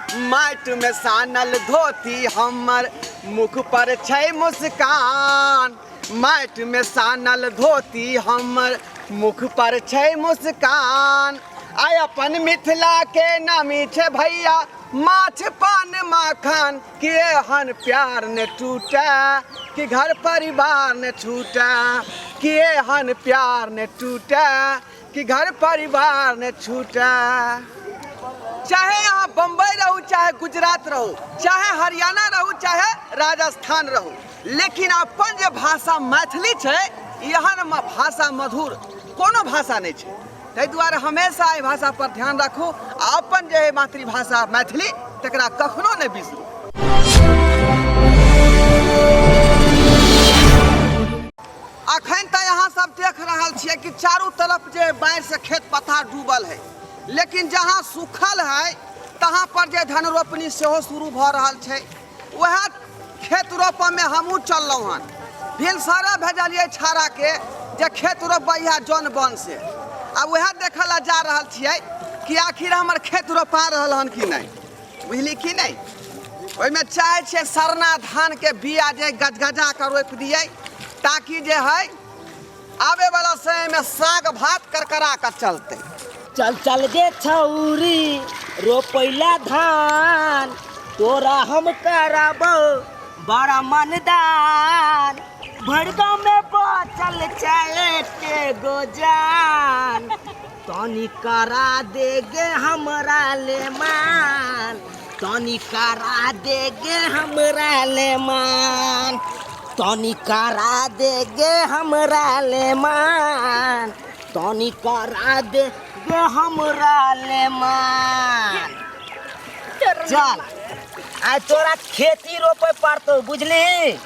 माटिमे सानल धोती हमर, मुख पर छै मुस्कान। माटिमे सानल धोती हमर, मुख पर छै मुस्कान। आय अपन मिथिला के नामी छै भैया माछ पान माखन, कि एहन प्यार ने टूटे कि घर परिवार ने छूटे, कि एहन प्यार ने टूटे कि घर परिवार ने छूटे। चाहे अहाँ बम्बई रहू, चाहे गुजरात रहू, चाहे हरियाणा रहू, चाहे राजस्थान रहू, लेकिन अपन जे भाषा मैथिली छै, एहन भाषा मधुर कोनो भाषा नहि छै। ताहि दुआरे हमेशा एहि भाषा पर ध्यान राखू आ अपन जे है मातृभाषा मैथिली तकरा कखनो नहि बिसरू। अखन तऽ अहाँ सब देख रहल छियै कि चारू तरफ जे बाढ़ि से खेत पथार डूबल है, लेकिन जहाँ सूखल है तहाँ पर जे धन रोपनी सेहो शुरू भऽ रहल छै। वएह खेत रोपऽमे हमहूँ चललहुँ हन। भिनसरे भेजलियै छाड़ाके जे खेत रोपबै है जन बन से, आ वएह देखऽ लए जा रहल छियै कि आखिर हमर खेत रोपा रहल हन कि नहि, बुझली कि नहि। ओहिमे चाहै छियै सरना धानके बिया जे गजगजा कऽ रोपि दियै, ताकि जे है आबे वाला समय में साग भात करकरा कऽ चलतै। चल चल गे छौरी रोपैला धान, तोरा हम कराबो बड़ा मनदान। भर गाँव में बचल छै के गो जान, तनी करा देगे हमरा ले मान, तनी करा देगे हमरा ले मान, तनी करा देगे हमरा ले मान, तनी करा देगे हमरा ले मान। चल आइ तोरा खेती रोपे पड़तौ, बुझली?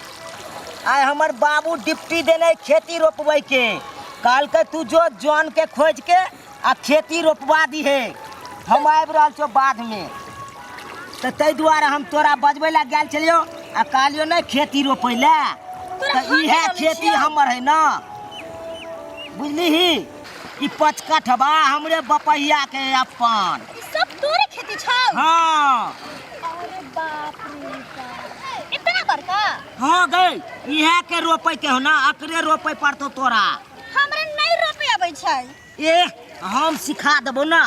आइ हमर बाबू डिप्टी देने खेती रोपबै के, कहलकै तू जो जन के खोज के आ खेती रोपवा दिहे, हम आबि रहल छियौ बाधमे। तऽ ताहि दुआरे हम तोरा बजबै लए गेल छलियौ आ कहलियौ नहि खेती रोपै लए, तोरा तऽ हम इएह नहि खेती छियौ। हमर है ना, बुझलिही? ई पचकठबा हमरे बपहिया के अपन। ई सब तोरे खेती छौ? हाँ। अरे बाप रे बाप, इतना बड़का? हाँ गई, इहे के रोपे के हो ना, अकरे रोपे पड़तो तोरा। हमरा नहीं रोपे आबै छै। ए हम सिखा देबो ना।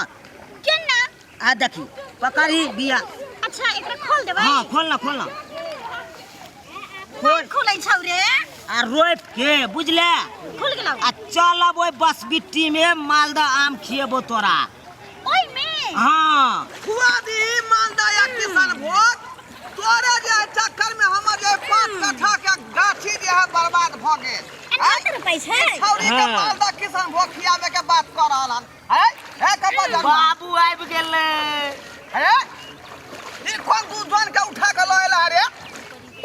केना? आ देखी पकड़ी बिया। अच्छा एकरा खोल देबै? हाँ खोल ना, खोल ना। खोल खोलै छौ रे? आ रोप के बुझले? खुल गेलौ। आ चलब ओहि बस बिट्टी में मालदह आम खिएबो तोरा। ओहि में? हाँ। खुआ दी मालदह या किसान भोग, तोरे जे चक्कर में हमर जे 5 कट्ठा के गाछी जे है बर्बाद भ गेल। एना तऽ रोपै छै? छौरी के हाँ। मालदह किसान भोग खियाबे के बात कर रहल हन। है है कपा जन्मा। बाबू आबि गेलै। है ई कोन दू जन के उठा के लऽ एला रे?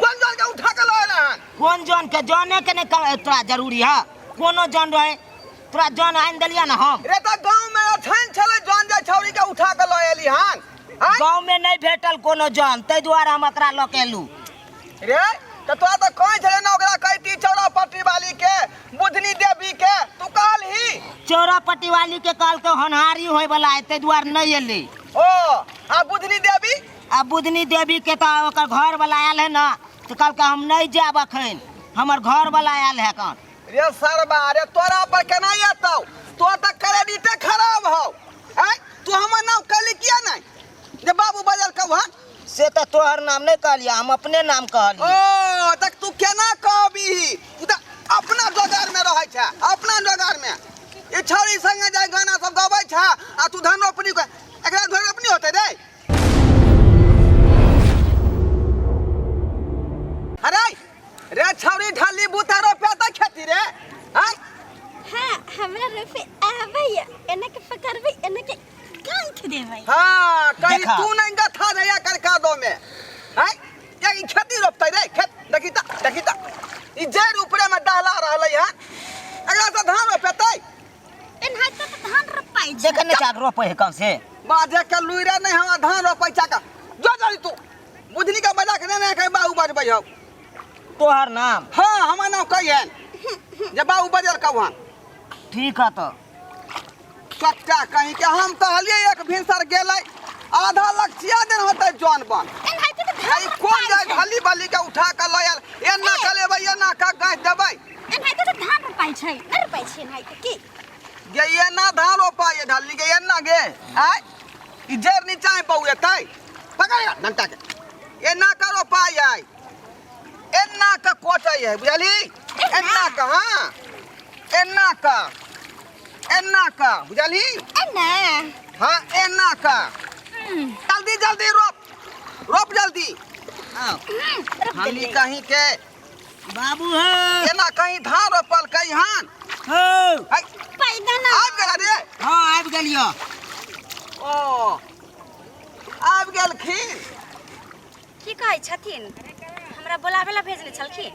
कोन जन के उठा के लऽ एला हन? कोन जन के? जने के नहीं तोरा जरूरी है, कोनो जन रहे तोरा जन आनि देलियै ना हम। रे तऽ गाँव में अछैन छलै जन जे छौरी के उठा के लऽ एली हन। आँय? गाँव में नहीं भेटल कोनो जन, ताहि दुआरे हम एकरा लऽ के एलू। रे तऽ तोरा तऽ कहै छलै ने ओकरा कहती चौरा पट्टी वाली के, बुधनी देवी के, तू कहलही? चौरा पट्टी वाली के कहलकै होनहारी होय वाला है, ताहि दुआरे नहीं एली। ओ आ बुधनी देवी? आ बुधनी देवी के तऽ ओकर घर वाला आयल है ना, तऽ कहलकै हम नहीं जायब अखन, हमर घर वाला आयल है कन। रे सरबा, रे तोरा पर केना एतौ? तोर तऽ क्रेडिटे खराब हौ। आँय तू हमर नाम कहली किया नहीं जे बाबू बजल कहू? हन से तऽ तोहर नाम नहीं कहलियै, हम अपने नाम कहलियै। ओ तक तू केना कहबी? तू तऽ अपना जोगार में रहै छै, अपना जोगार में। ई छौड़ी संगे जाय गाना सब गबै छै आ तू धन रोपनी कर, एकरा धन रोपनी होतै रे? अरे रे छौड़ी ढाली बूता रोपे तऽ खेती रे? आँय? हाँ हमरा रोपे आबैया, एना के पकड़बै, एना के गांठ देबै। हाँ कहीं देखा। तू नहीं गथा जाइया करका दो में। आँय? ये ई खेती रोपतै रे, खेत देखी त, देखी त, ई जड़ ऊपरे में डहला रहलै हन, एकरा से धान रोपेतै? एनाहिते तऽ धान रोपाइ छै। देखे नहीं चाक रोपै है कम से। बाजे के लुइरे नहीं हमरा धान रोपै चाका। जो जल्दी तू बुधनी के बजा के नहीं कहीं बाबू बजबै हौ। तोहर नाम? हाँ हमर नाम कहियन जे बाबू बजल कहन। ठीक है तो कट्टा कहीं के हम कहलिए एक भिनसर गेलै आधा लक्षिया दिन होतै जन। रोपल। एनाहिते तऽ धान ई कोन रोपाइ जाय छै। ढली बली के उठा के लऽ आयल, एना के लेबै, एना के गाछ देबै। एनाहिते तऽ धान रोपाइ छै, नहि रोपाइ छै एनाहिते की? गे एना धान रोपाइ है ढली के एना गे। आय ई जड़ नीचा में पहुएतै, पकड़ डंटा के। एना के रोपाइ है, एना के कोचै है, बुझली? एना के, हाँ एना के, एना के, बुझली? एना। हाँ एना के। जल्दी जल्दी रोप, रोप जल्दी। हाँ। रोप हमनी देलियै। कहीं के बाबू हो। एना कहीं धान रोपल कहीं हन। हो। है, पैदा ना। आबि गेल रे। हाँ आबि गेलियो। ओ आबि गेलखिन। की कहै छथिन? हमरा बोलाबे ला भेजने छलखिन।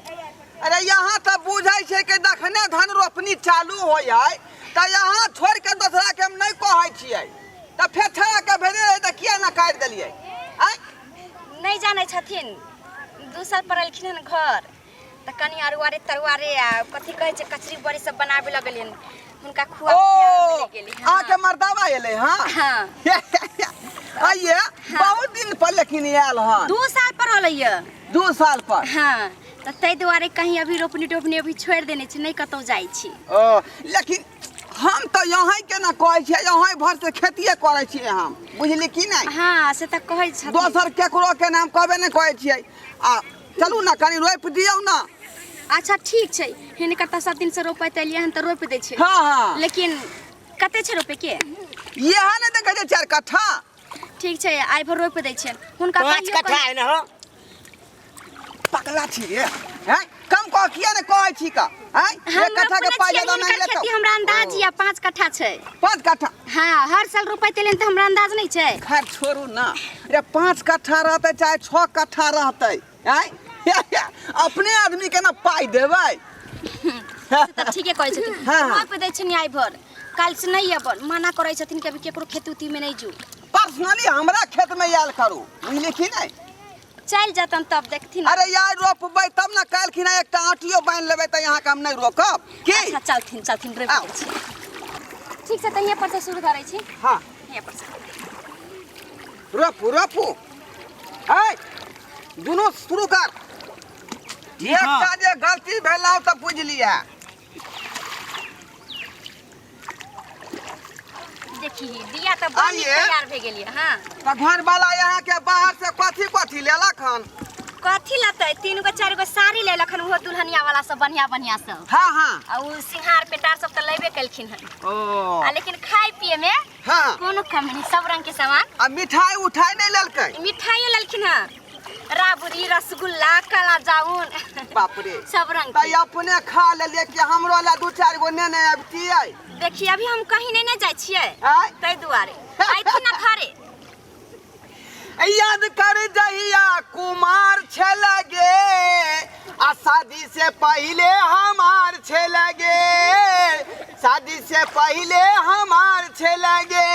अरे यहाँ तऽ बुझै छै कि जखने धान रोपनी चालू होइ है तऽ यहाँ छोड़ि के दोसरा के हम नहि कहै छियै, तऽ फेर छोड़ा के भेजने रहै तऽ किया ने काटि देलियै? आँय नहि जानै छथिन, 2 साल पर एलखिन हन घर तऽ कनि अरुआरे तरुआरे आ कथी कहै छै कचरी बड़ी सब बनाबे लगलियन, हुनका खुआ ओ पियाबे लए गेली। अहाँके मर्दाबा एलै? हँ हाँ। आइए बहुत दिन पर लेकिन आयल हन। 2 साल पर होलै ये। 2 साल पर? हाँ, तऽ ताहि दुआरे कहीं अभी रोपनी टोपनी अभी छोड़ि देने छी, नहि कतहु जाइ छी। ओ लेकिन हम तऽ यहाँ के ना कहै छियै, यहाँ भर से खेतिए करै छियै हम, बुझली की नहि? हाँ से तऽ कहै छथिन। दोसर केकरो के नाम कहबे नहि कहै छियै। आ चलू ने कनि रोपि दियौ ने। अच्छा ठीक छै, हिनकर तऽ सब दिन से रोपैत एलियै हन तऽ रोपि दै छै। हाँ हाँ। लेकिन कते छै रोपे के? इएह ने देखै छै 4 कट्ठा। ठीक छै, आइ भर रोपि दै छियनि हुनका। 5 कहियो कट्ठा है ना हो। पगला छी रे हैं, कम कह किया ने कहै छी का? हैं, हम 1 कट्ठा के रोपने पाइ छियै ज्यादा हिनकर मांगि लेतौ। खेती हमरा अंदाज यऽ 5 कट्ठा छै। 5 कट्ठा? हाँ, हर साल रोपैत एलियनि तऽ हमरा अंदाज नहि छै। खैर छोड़ू ना रे, 5 कट्ठा रहतै चाहे 6 कट्ठा रहतै, आँय अपने आदमी के ना पाइ देबै। से तऽ ठीके कहै छथिन। हाँ। रोपि दै छियनि आइ भर, काल्हि से नहि अबन। मना करै छथिन कि अभी केकरो खेती उती में नहि जो। पर्सनली हमरा खेत में आयल करू, बुझली की नहि? चलि जेतन तब देखथिन। अरे यार रोपबै तब ने, काल्हि खिना एकटा आँटियो बान्हि लेबै तऽ यहाँ के हम नहि रोकब की? अच्छा चलथिन चलथिन, रोपि आउ। दै छी। ठीक छै, तऽ हियाँ पर से शुरू करै छी। हाँ हियाँ पर से रोपू रोपू, है दुनू शुरू कर। ठीक हँ। एकटा जे गलती भेलौ तऽ बुझि लिअ। देखी बिया तऽ बड़ नीक आइए। तैयार भए गेलियै। हाँ तऽ घरवाला यहाँ के बाहर से कथी कथी लेलक हन? कथी लेतै, 3 गो 4 गो साड़ी लेलक हन, ओहो दुल्हनिया वाला सब बढ़िया बढ़िया सब। हाँ हाँ। आ उ सिंघार पेटार सब तऽ लेबे केलखिन हन। ओ आ लेकिन खाय पिए में हाँ कोनो कमी नहीं, सब रंग के सामान। आ मिठाई उठाई नहीं लेलकै? मिठाइयो लेलखिन हन, राबड़ी रसगुल्ला काला जामुन। बाप रे, सब रंग तऽ के। अपने खा लेलियै कि हमरो लए 2 4 गो नेने अबितियै? देखिए अभी हम कहीं नहीं ने जाइ छियै आँय? ताहि दुआरे अयथिन ना घरे। याद कर जहिया कुमार छे लगे, आ शादी से पहले हमार छे लगे, शादी से पहले हमार छे लगे।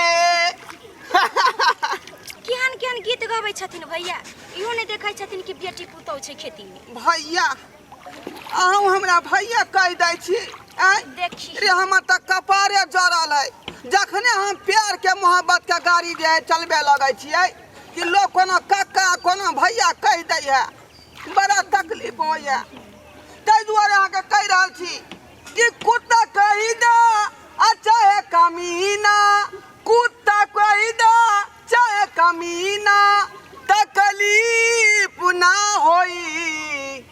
केहन केहन गीत गबै छथिन भैया, इहो नहि देखै छथिन कि बेटी पुतहु छै खेती में। भैया अहूँ हमरा भैया कहि दै छी? आँय? देखी रे हमर तऽ कपारे जरल है, जखने हम प्यार के मोहब्बत के गाड़ी जे है चलबे लगै छियै कि लोग कोनो कक्का कोनो भैया कहि दै है, बड़ा तकलीफ होइए। ताहि दुआरे अहाँके कहि रहल छी कि कुत्ता कहि दे आ चाहे कमीना, कुत्ता कहि दे चाहे कमीना, तकलीफ ना होई।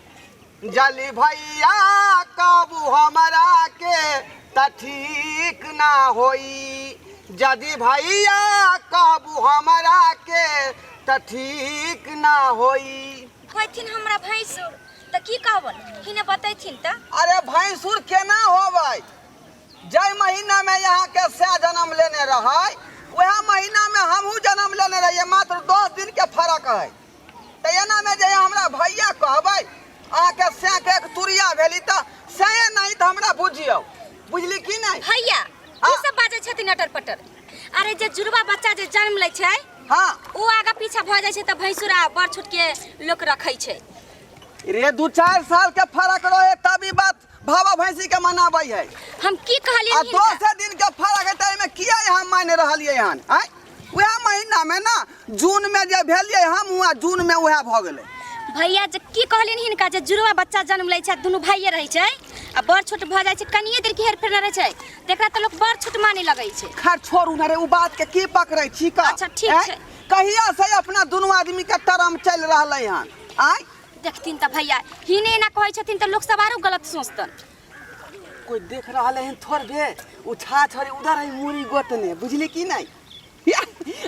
जली भैया काबू हमरा के त ठीक ना होई, यदि भैया काबू हमरा के त ठीक ना होई। कहथिन हमरा भैंसुर तऽ की कहबन, हिने बतैथिन तऽ। अरे भैंसुर केना होबै, जाहि महीना में यहाँ के सै जन्म लेने रहै वएह महीना में हमहूँ जन्म लेने रहियै, मात्र 10 दिन के फर्क है। तऽ एना में जे हमरा भैया कहबै, अहाँके सै के एक तुरिया भेली तऽ सैए नहीं तऽ हमरा बुझियौ, बुझली की नहीं? भैया की सब बाजै छथिन अटर पटर? अरे जे जुड़वा बच्चा जे जन्म लै छै हाँ ओ आगा पीछा भऽ जाइ छै तऽ भैंसुर आ बड़ छोट के लोक रखै छै। रे 2-4 साल के फर्क रहे तब ई बात भावा भैंसी के मनाबै है। हम की कहलियै आ हिनका? 10 दिन के फर्क है तऽ एहिमे किया यहाँ मानि रहलियै हन? आँय? वएह महीना में ना जून में जे भेलियै हम हुआ जून में वएह भऽ गेलै। भैया जे की कहलियनि हिनका जे जुड़वा बच्चा जन्म लै छै दुनू भाइये रहै छै आ बड़ छोट भऽ जाइ छै, कनिये देर के हेर फेर रहै छै, तकरा तऽ लोक बड़ छोट माने लगै छै। खैर छोड़ू ने रे, उ बात के की पकड़ै छी का? अच्छा, ठीक आँय? छै। कहिया से अपना दुनू आदमी के तरम चलि रहलै हन? आँय देखथिन तऽ भैया हिने एना कहै छथिन तऽ लोक सब आरो गलत सोचतन। कोई देख रहल है थोड़बे उ छा छड़ी उधर है मुड़ी गोतने, बुझली की नहीं?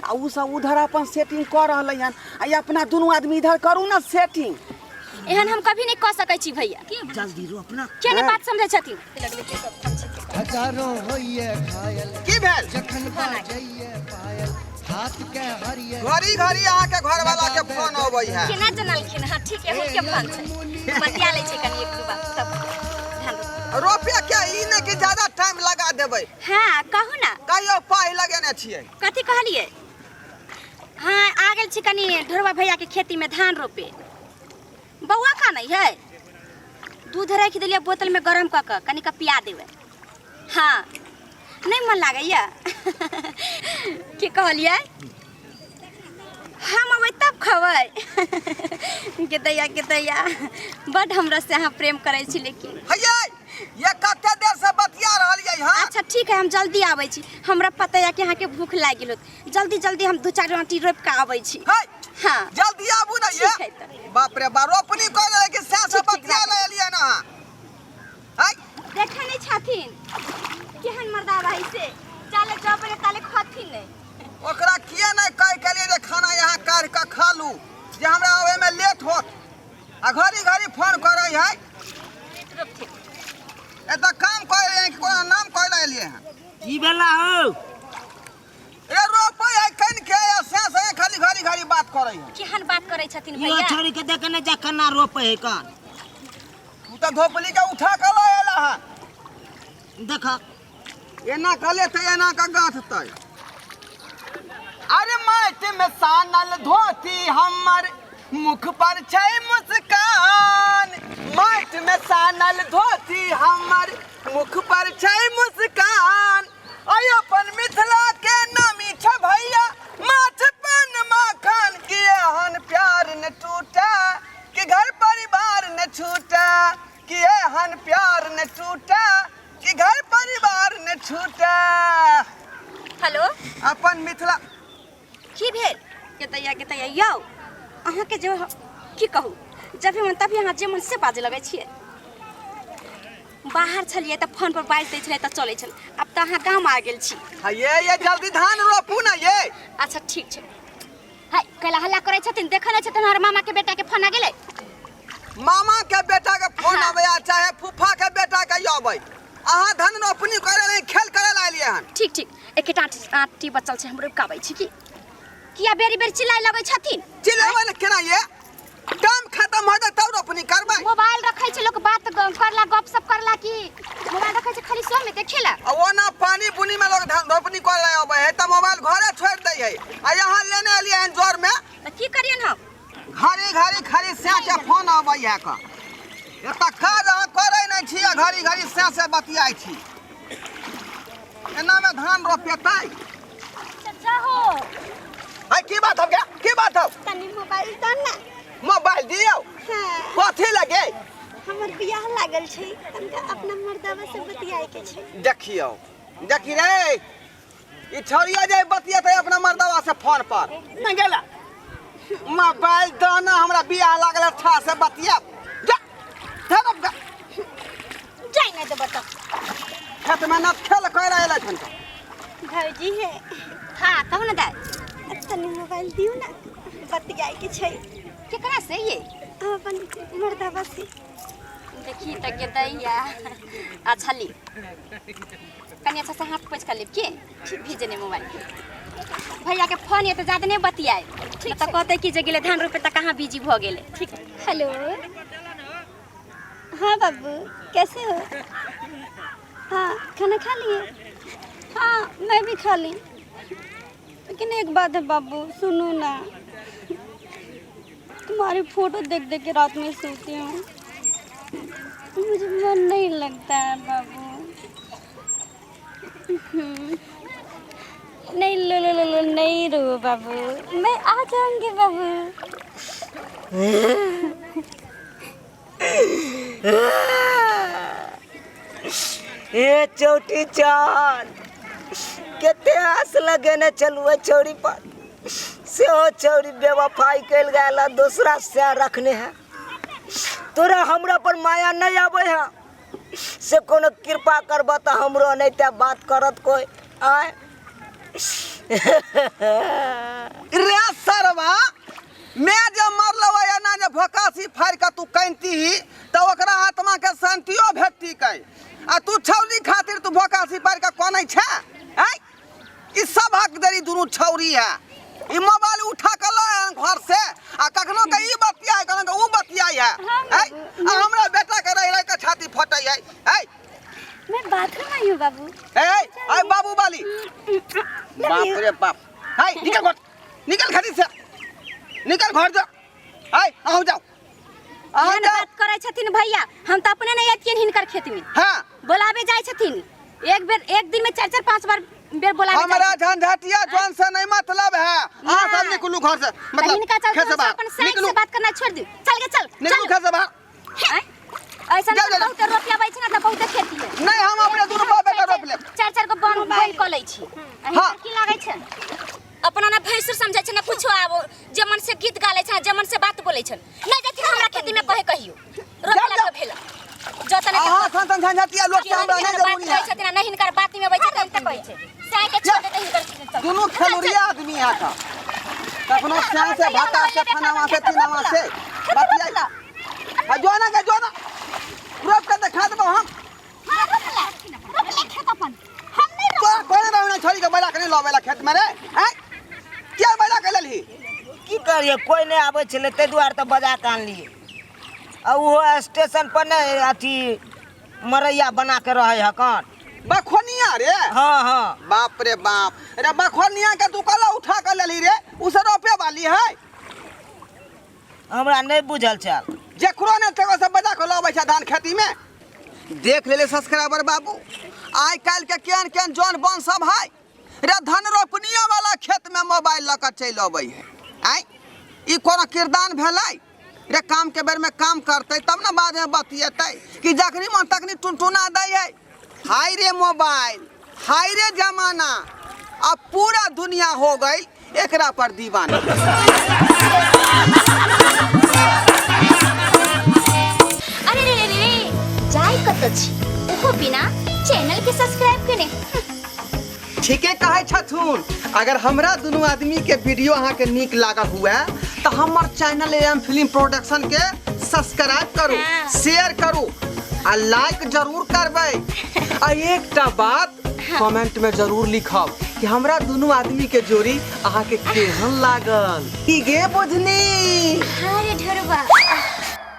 आ उ सब उधर अपन सेटिंग कर रहलै हन आ ई अपना दुनू आदमी इधर करू ना सेटिंग। एहन हम कभी नहीं कह सकै छी भैया। जल्दी रोप ना। किया नहीं बात समझै छथिन? हजारों होइए घायल की भेल? जखन बाजैए पायल हाथ के हरियर घड़ी घड़ी अहाँ के घर वाला के फोन अबै है। केना जनलखिन? हाँ ठीक है, हुनके फोन छै, बतिया लै छै कनि एक दू बात तब ध्यान रखू। रोपे के ई नहि कि ज्यादा टाइम लगा देबै। हाँ कहू ना। कहियो पाइ लगेने छियै? कथी कहलियै? हाँ आ गेल छी कनि ढोरबा भैया के खेती में धान रोपे। बौआ का नहीं है? दूध राखि देलियै बोतल में गरम कऽ कऽ कनि कऽ पिया देबै। हाँ नहीं मन लागैया। की कहलियै? हम अबै तब खबै। गेदैया गेदैया बड हमरा से अहाँ प्रेम करै छी लेकिन। हैयै ये कते देर से बतिया रहलियै हँ? अच्छा ठीक है, हम जल्दी आबै छी। हमरा पता है कि अहाँके भूख लागि गेल होत। जल्दी जल्दी हम दू चारि आँटी रोपि कऽ आबै छी। है हाँ जल्दी आबू ना ये। ठीक है तऽ। बाप रे बा, रोपनी कर रहलै कि सएह से ठीक, ठीक, बतिया राखू। लेलियै ना अहाँ? है देखै नहि छथिन केहन मर्दाबा है से, चाले जब ताले खथिन नहि। ओकरा किए नहि कहि के लिए जे खाना यहाँ काढ़ि कऽ खा लू, जे हमरा आबै में लेट होत आ घड़ी घड़ी फोन करै है। एतऽ काम करै है कि कोनो नाम करै लए एलियै हँ? की भेला हौ? ए रोपै है कनि के आ से से खाली घड़ी घड़ी बात करै है। केहन बात करै छथिन इहो भैया? छोड़ी के देख ने जा केना रोपै है कान। तू तऽ धोपली के उठा के लऽ एला हँ। देख एना कहले तऽ एना के गाँथतै। अरे माटि में सानल धोती हमर मुख पर छै मुस्कान, माटि में सानल धोती हमर मुख पर छै मुस्कान, अय अपन मिथिला के नामी छै भैया माछ पान माखन, कि एहन प्यार न टूटे कि घर परिवार न छूटे, कि एहन प्यार न टूटे कि घर परिवार न छूटे। हेलो अपन मिथिला की भेल? गेदैया गेदैया यौ अहाँके जे की कहू, जब मन तभी अहाँ जे मन से बाजऽ लगै छियै। बाहर छलियै तऽ फोन पर बाजि दै छलै तऽ चलै छलै, आब तऽ अहाँ गाम आ गेल छी। हाँ, ये जल्दी धान रोपू ना ये। अच्छा ठीक छै। हाय कैला हल्ला करै छथिन? देखै नहि छथिन हमर मामा के बेटा के फोन आ गेलै। मामा के बेटा के फोन हाँ। आबै आ चाहे फूफा के बेटा के आबै, अहाँ धान रोपनी करै लए खेल करै लए एलियै हन। ठीक ठीक, एकेटा आँटी बचल छै, हम रोपि कऽ आबै छी। की किया बेरी बेरी चिल्लाय लगै छथिन? चिल्लेबै ने केना ये, टाइम खत्म हो जाए तब रोपनी करबै। मोबाइल रखै छै लोक बात करला गपशप करला, कि मोबाइल रखै छै खाली शो में देखेला? आ ओना पानी बुनी में लोग धान रोपनी करे लए आबै है तऽ मोबाइल घरे छोड़ि दै है, आ यहाँ लेने एलियै हन जोर में। तऽ की करियन हम? घड़ी घड़ी खाली सैं के फोन आबै है का। एतऽ काज अहाँ करै नहि छी आ घड़ी घड़ी सैं से बतियाइ छी। एना में धान रोपेतै? चचा हो। है की बात हो गया? की बात हो? तनी मोबाइल दऽ ने। मोबाइल दियौ? हाँ। कथी लगे? हमर बियाह लागल छै, तनिका अपना मर्दावा से बतियाए के छै। देखियौ देखी रे, ई छौड़िया जे बतियेतै अपना मर्दावा से फोन पर। नहि गेला मोबाइल दऽ ने, हमरा बियाह लागल था से बतियाब। जा धरब गा। जाय नहि देबऽ तऽ। खेत में न खेल कर एलै छन तऽ। भौजी हे। हाँ कहू ने दाइ। तनी मोबाइल दियौ ने, बतियाए के छै। केकरा से ये? हम अपन मर्दावा से। देखी तऽ गेदैया। अच्छा ली कनि अच्छा से हाथ पोछि कऽ लेब की भीजे नहि मोबाइल। भैया के फोन ये तऽ ज्यादा नहि बतियाए, ठीक तऽ कहतै कि जे गेलै धान रोपे तऽ कहाँ बिजी भऽ गेलै। ठीक। हेलो हाँ बाबू कैसे हो? हाँ खाना खा लिए? हाँ मैं भी खा ली, लेकिन एक बात है बाबू सुनो ना, तुम्हारी फोटो देख देख के रात में सोती हूँ, मुझे मन नहीं लगता है बाबू। नहीं, लो लो लो लो, नहीं रो बाबू, मैं आ जाऊंगी बाबू। ए चौटी चान, कते आस लगेने चलू ओहि छौड़ी पर, सेहो छौड़ी बेवफाई कयल गेल है, दोसरा से रखने है। तोरा हमरा पर माया नहीं आबै है से कोनो कृपा करबह तऽ हमरो नहीं ते बात करत कोई आय। रे सरवा, मैं जे मरलो एना जे भोकासी फाड़ि के तू कैनती तऽ ओकरा आत्मा के शांतियो भेटती कै, आ तू छौली खातिर तू भोकासी फाड़ि के कनै छै? आय ई सब हक देरी दुनू छौरी है। ई मोबाइल उठा के लऽ आयल घर से आ कखनो के ई बतियाय, कखनो के ऊ बतियाय है। आय आ हमरा बेटा के रहि रहि के छाती फटै है। आय मैं बाथरूम आई हूँ बाबू। ए आय बाबू बाली, बाप रे बाप, हाय निकल घर, निकल खड़ी से निकल घर जा। आय आओ जाओ, आओ एहन जाओ। बात करै छथिन भैया, हम तऽ अपने नहि अतियन हिनकर खेत में। हाँ बोलाबे जाइ छथिन एक बेर, एक दिन में चार चार पांच बार बेर बोलाबे जाइ हमरा छथिन। झंझटिया जौन से नहीं मतलब है। अहाँ सब नहीं। निकलू घर से, तऽ मतलब हिनका चलते खेत से हमसब बाहर अपन साइड निकलू, से बात करना छोड़ दियौ। चल गे चल, निकलू चल। खेत से बाहर। आँय? ऐसा जाओ, जाओ, बहुत रोपि आबै छै ने तऽ बहुत खेती है। नहीं, हम अपने दुनू बाप बेटा रोप लेब। चार चार गो बन बन कऽ लै छी। आ हाँ। हिनकर की लागै छै? अपना ना भैंसुर समझै छै ना कुछो, आबो जे मन से गीत गालै छै, जे मन से बात बोलै छै। नहीं जाथिन हमरा खेती में कहे कहियो रोपला जाओ। के भेल जतने अहाँ सन सन झंझटिया लोक से हमरा नहीं बात जरूरी कहै है। छथिन आ नहीं हिनकर बात में अबै छथिन तऽ कहै छै साय के छोड़ देते हिनकर चीज। दुनू खेलुरिया आदमी है का, कखनो स्याह से भाता से फनावा से तीनावा से बतियाई। आ जो ना के जो ना रोप के देखा देबो हम। हां रोपला, रोपले खेत अपन हम नहीं रोप। तोरा कोने रहना छोड़ी के बैला के नहीं लबेला खेत में रे? हैं क्या बैला के लेलही? की करिए, कोई नहीं आबै छलै ताहि दुआरे तऽ बजा के आनलियै। आ ओहो स्टेशन पर नहि अथी मरैया बना के रहै हकन। बखोनिया रे? हाँ हाँ। बाप रे बाप, रे बखोनिया के तू कला उठा के लेलही रे? उ से रोपे वाली है। हमरा नहीं बुझल छल। जकरो ने तकरो सब बजा के लबै छै धान खेती में। देख लेले सब्सक्राइबर बाबू, आइ काल्हि के केहन केहन जौन बन सब है रे, धन रोपनियो वाला खेत में मोबाइल लऽ के चलि अबै है। आइ ई कोनो किरदान भेलै रे? काम के बेर में काम करतै तब ने बाद में बतियेतै, कि जखनी मन तखनी टुनटुना दै है। हाय रे मोबाइल, हाय रे जमाना, अब पूरा दुनिया हो गई एकरा पर दीवाना। अरे रे रे रे, जाय कत छी ओहो बिना चैनल के सब्सक्राइब केने। ठीके कहै छथुन। अगर हमरा दुनू आदमी के वीडियो अहाँ के नीक लागल हुए तो हमर चैनल एम फिल्म प्रोडक्शन के सब्सक्राइब करू, हाँ। शेयर करू आ लाइक जरूर करबै। आ एकटा बात कमेंट में जरूर लिखब कि हमरा दुनू आदमी के जोड़ी अहाँ के केहन लागल। की गे बुझनी? हाँ रे ढोरबा।